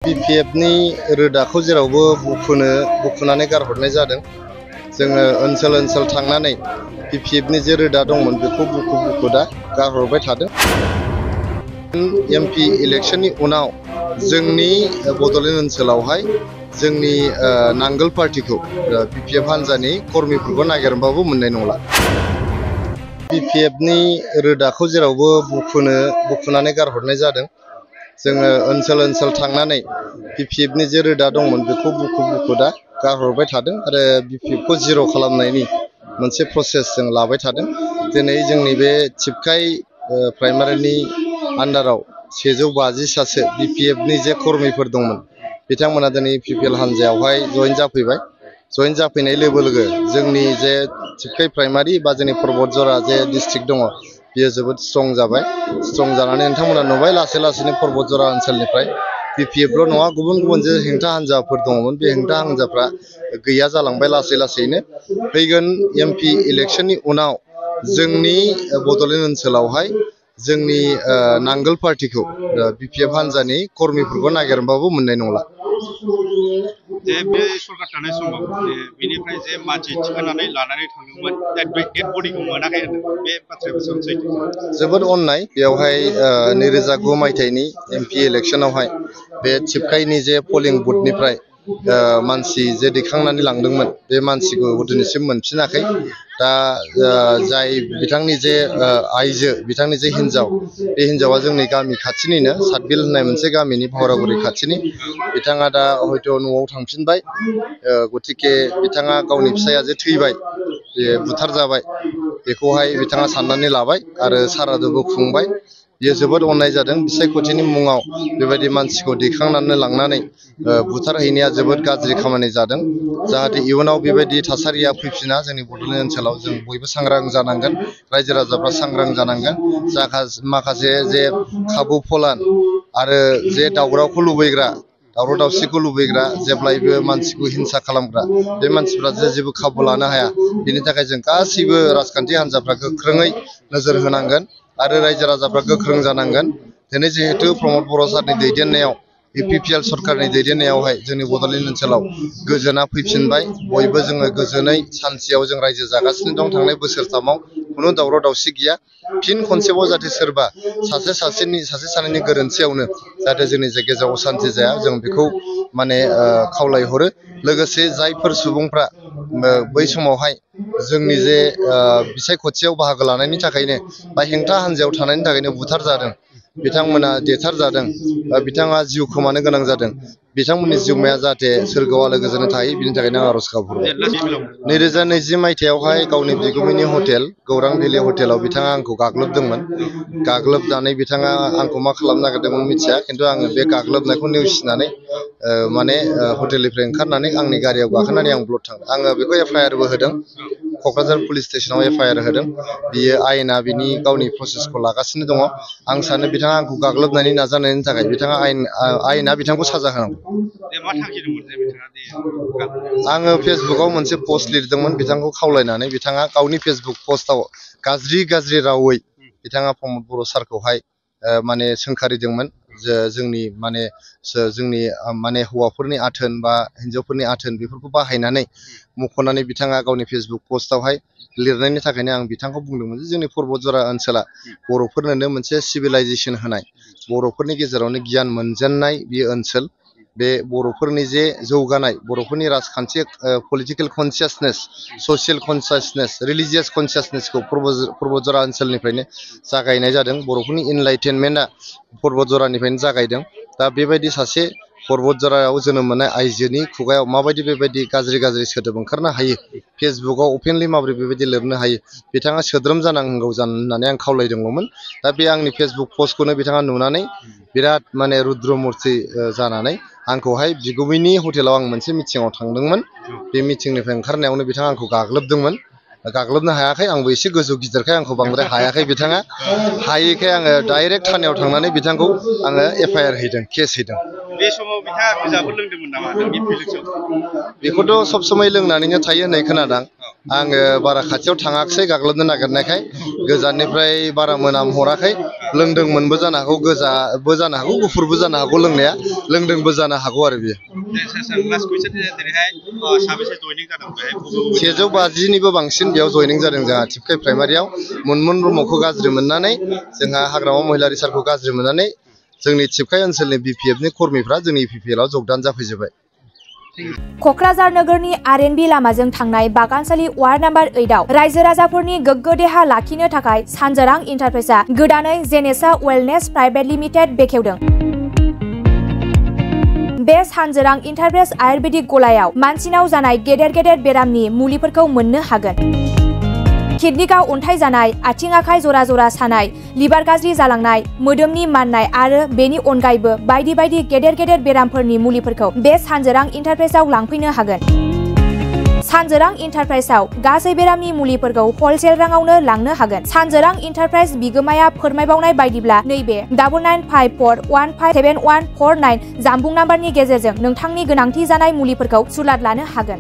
BPFनि रोदाखौ जेरावबो बुखुनानै गारहरनाय जादों। जोङो ओनसोल ओनसोल थांनानै BPFनि जे रोदा दंमोन बेखौ बुखु दा गारहरबाय थादों। MP इलेक्शननि उनाव जोंनि बड'लेण्ड ओनसोलावहाय जोंनि नांगोल पार्टिखौ BPF हान्जानि कर्मिफोरखौ नागिरबाबो मोननाय नंला। BPFनि रोदाखौ जेरावबो बुखुनानै गारहरनाय जादों। जोङो ओनसोल ओनसोल थांनानै BPFनि जे रोदा दंमोन बेखौ बुखु दा गारहरबाय थादों आरो BPFखौ जिर' खालामनायनि मोनसे प्रसेस जों लाबाय थादों। दिनै जोंनि बे थिपकाइ प्राइमारिनि आन्डाराव 150 सासे BPFनि जे कर्मिफोर दंमोन बिथांमोना दिनै PPL हान्जायावहाय जइन जाफैबाय। जइन जाफैनाय लोगो लोगो जोंनि जे थिपकाइ प्राइमारि बा जोंनि पर्बतजरा जे डिस्ट्रिक्ट दङ बियो जोबोद स्ट्रं जाबाय। स्ट्रं जानानै नोंथांमोना नुबाय लासै लासैनो पर्बतजरा ओनसोलनिफ्राय BPFल' नङा गुबुन जे हेंथा हान्जाफोर दङमोन बे हेंथा हान्जाफ्रा गैया जालांबाय लासै लासैनो। फैगोन MP इलेक्शननि उनाव जोंनि बड'लेण्ड ओनसोलावहाय जोंनि नांगोल पार्टिखौ BPF हान्जानि कर्मिफोरखौ नागिरबाबो मोननाय नंला। जे बे सरकार थानाय समाव बेनिफ्राय जे मानसि थिखोनानै लानानै थांदोंमोन बे डेड बडिखौ मोनाखै होनदों बे बाथ्राया बेसेबां सैथो? जोबोद अननाय। बेवहाय 2009 मायथाइनि MP इलेक्शनावहाय बे थिपकाइनि जे पलिं बुथनिफ्राय मानसि जे दैखांनानै लांदोंमोन बे मानसिखौ दिनैसिम मोनफिनाखै। दा जाय बिथांनि जे आइजो बिथांनि जे हिनजाव बे हिनजावा जोंनि गामि खाथिनिनो सातबिल होननाय मोनसे गामिनि भावरागुरि खाथिनि। बिथाङा दा हयथ' न'आव थांफिनबाय। गतिके बिथाङा गावनि फिसाया जे थैबाय बे बुथारजाबाय बेखौहाय बिथाङा साननानै लाबाय आरो सारादुबो खुंबाय। बियो जोबोद अननाय जादों। बिसायख'थिनि मुङाव बेबायदि मानसिखौ दैखांनानै लांनानै बुथारहैनाया जोबोद गाज्रि खामानि जादों। जाहाथे इयुनाव बेबायदि थासारिया फैफिना जोंनि बड'लेण्ड ओनसोलाव जों बयबो सांग्रां जानांगोन। रायजो राजाफ्रा सांग्रां जानांगोन। माखासे जे खाबु फलान आरो जे दावरावखौ लुबैग्रा दावराव दावसिखौ लुबैग्रा जेब्लायबो मानसिखौ हिंसा खालामग्रा बे मानसिफ्रा जेबो खाबु लानो हाया। बेनि थाखाय जों गासैबो राजखान्थि हान्जाफ्रा गोख्रोङै नोजोर होनांगोन आरो रायजो राजाफ्रा गोख्रों जानांगोन। दिनै जिहेतु प्रमद बर' सारनि दैदेननायाव PPL सरकारनि दैदेननायावहाय जोंनि बड'लेण्ड ओनसोलाव गोजोना फैफिनबाय। बयबो जोङो गोजोनै सान्थियाव जों रायजो जागासिनो दं। थांनाय बोसोरथामाव खुनु दावराव दावसि गैया। फिन खनसेबाव जाहाथे सोरबा सासे सानैनि गोरोन्थियावनो जाहाथे जोंनि गेजेराव असान्थि जाया जों बेखौ खावलायहरो। लोगोसे जायफोर सुबुंफ्रा बै समावहाय जोंनि जे बिसायख'थियाव बाहागो लानायनि थाखायनो बा हेंथा हान्जायाव थानायनि थाखायनो बुथार जादों बिथांमोना देथारजादों बिथाङा जिउ खोमानो गोनां जादों। बिथांमोननि जिउमाया जाहाथे सोरगोआव आलो गोजोनै थायो बिनि थाखायनो आं आर'ज गाबहरबाय। 2020 मायथाइयावहाय गावनि बिगुमैनि हटेल गौरां भेलि हटेलाव बिथाङा आंखौ गाग्लोबदोंमोन। गाग्लोबनानै बिथाङा आंखौ मा खालामनो नागिरदोंमोन मिथिया। खिन्थु आङो बे गाग्लोबनायखौ नेवसिनानै हटेलनिफ्राय ओंखारनानै आंनि गारियाव गाखोनानै आं ब्लड थांदों। आङो बेखौ FIRबो होदों। क'क्राझार पुलिस स्टेसनाव FIR होदों। बियो आयेना बिनि गावनि प्रसेसखौ लागासिनो दङ। आं सानो बिथाङा आंखौ गाग्लोबनायनि नाजानायनि थाखाय बिथाङा आयेना बिथांखौ साजा होनांगौ। आङो फेसबुकाव मोनसे पस्ट लिरदोंमोन बिथांखौ खावलायनानै बिथाङा गावनि फेसबुक पस्टआव गाज्रि रावै बिथाङा प्रमद बर' सारखौहाय सोंखारिदोंमोन। जोंनि हौवाफोरनि आथोन बा हिन्जावफोरनि आथोन बेफोरखौ बाहायनानै मख'नानै बिथाङा गावनि फेसबुक पस्टआवहाय लिरनायनि थाखायनो आं बिथांखौ बुंदोंमोन जे जोंनि पर्बतजरा ओनसोला बर'फोरनोनो मोनसे सिभिलाइजेसन होनाय बर'फोरनि गेजेरावनो गियान मोनजेननाय बे ओनसोल। बे बर'फोरनि जे जौगानाय बर'फोरनि राजखान्थि political consciousness social consciousness religious कनसियासनेसखौ पर्बतजरा ओनसोलनिफ्रायनो जागायनाय जादों। बर'फोरनि इनलाइटेनमेन्टआ पर्बतजरानिफ्रायनो जागायदों। दा बेबायदि सासे पर्बतजरायाव जोनोम मोननाय आइजोनि खुगायाव माबायदि बेबायदि गाज्रि सोदोब ओंखारनो हायो फेसबुकाव अपेनलि माबोरै बेबायदि लिरनो हायो बिथाङा सोद्रोम जानांगौ होननानै आं खावलायदोंमोन। दा बे आंनि फेसबुक पस्टखौनो बिथाङा नुनानै बिराद रुद्र मुर्ति जानानै आंखौहाय बिगुमैनि हटेलाव आं मोनसे मिटिङाव थांदोंमोन। बे मिटिंनिफ्राय ओंखारनायावनो बिथाङा आंखौ गाग्लोबदोंमन। गाग्लोबनो हायाखै। आंबो एसे गोजौ गिदिरखाय आंखौ बांद्राय हायाखै। बिथाङा हायैखाय आङो डाइरेक्ट थानायाव थांनानै बिथांखौ आङो FIR हैदों केस हैदों। बे समाव बिथाङा बिजाबफोर लोंदोंमोन नामा? बेखौथ' सब समाय लोंनानैनो थायो होननाय खोनादों। आङो बारा खाथियाव थाङाखिसै गाग्लोबनो नागिरनायखाय गोजाननिफ्राय बारा मोनामहराखै। लोंदोंमोनबो जानो हागौ गोजाबो जानो हागौ गुफुरबो जानो हागौ लोंनाया लोंदोंबो जानो हागौ आरो बियो। लास्ट कुइसन दिनैहाय साबेसे जयनिं जादों बेहाय 150निबो बांसिन बेयाव जयनिं जादों जोंहा थिपकाइ प्राइमारियाव मोनमोन ब्रह्मखौ गाज्रि मोननानै जोंहा हाग्रामा महिलारि सारखौ गाज्रि मोननानै जोंनि थिपकाइ ओनसोलनि BPFनि कर्मिफ्रा जोंनि PPL आव जगदान जाफैजोब्बाय। क'क्राझार नोगोरनि RNB लामाजों थांनाय बागानसालि वार्ड नम्बर 8 आव रायजो राजाफोरनि गोग्गो देहा लाखिनो थाखाय सानजोरां इन्टारप्राइजआ गोदानै जेनेसा वेलनेस प्राइभेट लिमिटेड बेखेवदों। बे सानजोरां इन्टारप्राइज आयुर्वेदिक गलायाव मानसिनाव जानाय गेदेर गेदेर बेरामनि मुलिफोरखौ मोननो हागोन। किडनिकआव अन्थाइ जानाय, आथिं आखाइ जरा जरा सानाय, लिभार गाज्रि जालांनाय, मोदोमनि माननाय आरो बेनि अनगायैबो बायदि बायदि गेदेर गेदेर बेरामफोरनि मुलिफोरखौ बे सानजोरां इन्टारप्राइजआव लांफैनो हागोन। सानजोरां इन्टारप्राइजआव गासै बेरामनि मुलिफोरखौ हलसेल राङावनो लांनो हागोन। सानजोरां इन्टारप्राइज बिगोमाया फोरमायबावनाय बायदिब्ला नैबे 9954157149 जानबुं नाम्बारनि गेजेरजों नोंथांनि गोनांथि जानाय मुलिफोरखौ सुलाद लानो हागोन।